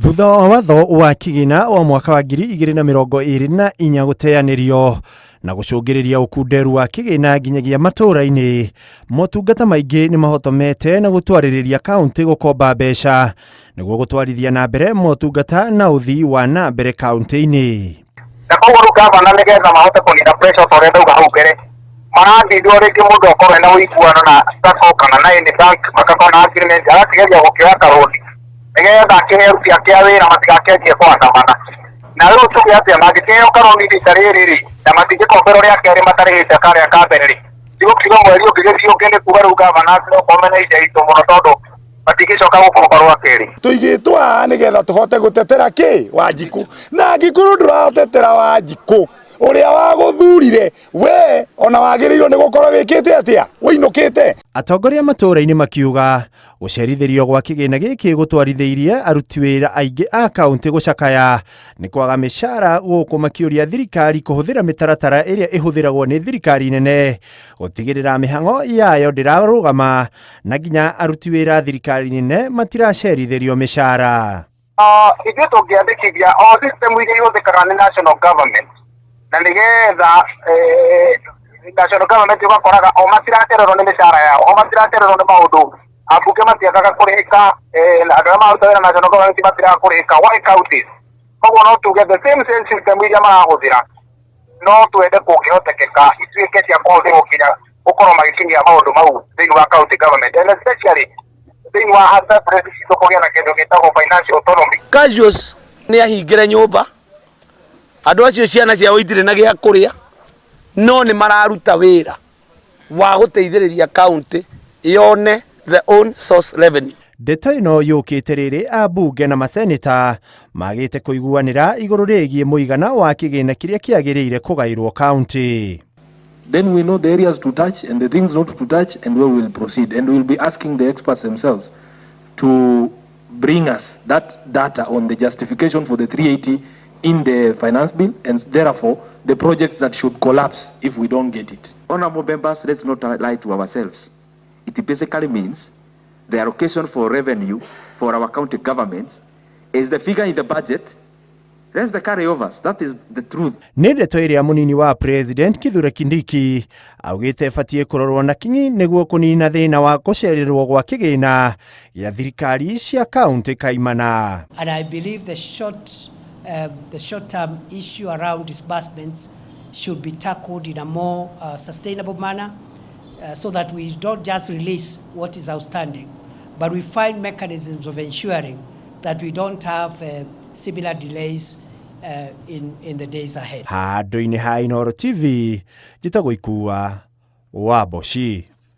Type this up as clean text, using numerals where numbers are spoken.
Thutha wa watho wa kĩgĩna wa mwaka wa 2024 gũteanĩrio na gũcũngĩrĩria ũkunderu wa kĩgĩna nginyagia matũũra-inĩ, motungata maingĩ nĩ mahotomete na gũtwarĩrĩria kaũntĩ gũkomba mbeca nĩguo gũtwarithia na mbere motungata na ũthii wa na mbere kaũntĩ-inĩ. Na koguo rĩu gavana, nĩgetha mahote kũnina pressure ta ũrĩa ndauga hau mbere, marandindwo rĩngĩ mũndũ akorwo ena ũiguano na SACCO kana na any bank, makakorwo na agreement, agakĩgeria gũkĩoya karũni nĩgetha akĩhe aruti ake a wĩra matigakĩanjie kũandamana. Na rĩu tuge atĩa, mangĩkĩheo karũni rita rĩrĩ rĩ, na matingĩkomberwo rĩa kerĩ matarĩhĩte karĩa ka mbere rĩ, tigũkiuga mweri ũngĩ gĩthiĩ ũngĩ nĩ kuga rĩu gavana no korwo mena ihinda iritũ mũno tondũ matingĩcoka gũkomba rwa kerĩ. Tũigĩtwo haha nĩgetha tũhote gũtetera kĩ Wanjikũ, na angĩkorwo ndũratetera Wanjikũ ũrĩa wagũthurire we, ona wagĩrĩirwo nĩ gũkorwo wĩkĩte atĩa, wĩinũkĩte. Atongoria matũũra-inĩ makiuga gũcerithĩrio gwa kĩgĩna gĩkĩ gũtwarithĩirie aruti wĩra aingĩ a kaũntĩ gũcakaya nĩ kwaga mĩcara, gũkũ makĩũria thirikari kũhũthĩra mĩtaratara ĩrĩa ĩhũthĩragwo nĩ thirikari nene gũtigĩrĩra mĩhang'o yayo ndĩrarũgama na nginya aruti wĩra thirikari nene matiracerithĩrio mĩcara. Ithuĩ tũngĩandĩkithia o system iria ihũthĩkaga nĩ national government, na nĩgetha national government ũgakoraga o matiracererwo nĩ mĩcara yao, o matiracererwo nĩ maũndũ, ambunge matiagaga kũrĩhĩka, na andũ arĩa mararuta wĩra national government matiraga kũrĩhĩka. Why counties? Koguo no tuge the same same system iria marahũthĩra, no twende kũngĩhotekeka ituĩke cia kũhũthĩrwo nginya gũkorwo magĩkinyia maũndũ mau thĩinĩ wa county government, and especially thĩinĩ wa assemblies citũ kũgĩa na kĩndũ gĩtagwo financial autonomy. Casuals nĩ ahingĩre nyũmba, andũ acio ciana ciao itirĩ na gĩa kũrĩa, no nĩ mararuta wĩra wa gũteithĩrĩria county yone the own source revenue. Ndeto ĩno yũkĩte rĩrĩ ambunge na maseneta magĩte kũiguanĩra igũrũ rĩgiĩ mũigana wa kĩgĩna kĩrĩa kĩagĩrĩire kũgaĩrwo kaũntĩ. Then we know the areas to touch and the things not to touch and where we will proceed. And we will be asking the experts themselves to bring us that data on the justification for the 380 in the finance bill and therefore the projects that should collapse if we don't get it. Honorable members, let's not lie to ourselves. It basically means the allocation for revenue for our county governments is the figure in the budget. That's the carryovers. That is the truth. Nĩ ndeto ĩrĩa mũnini wa President Kithure Kindiki augĩte ĩbatiĩ kũrorwo na kinyi nĩguo kũnina thĩna wa gũcererwo gwa kĩgĩna gĩa thirikari cia kaũntĩ kaimana. And I believe the short-term issue around disbursements should be tackled in a more sustainable manner so that we don't just release what is outstanding, but we find mechanisms of ensuring that we don't have similar delays in the days ahead. Handũ-inĩ ha Inooro TV, njĩtagwo Ikua wa Mboci.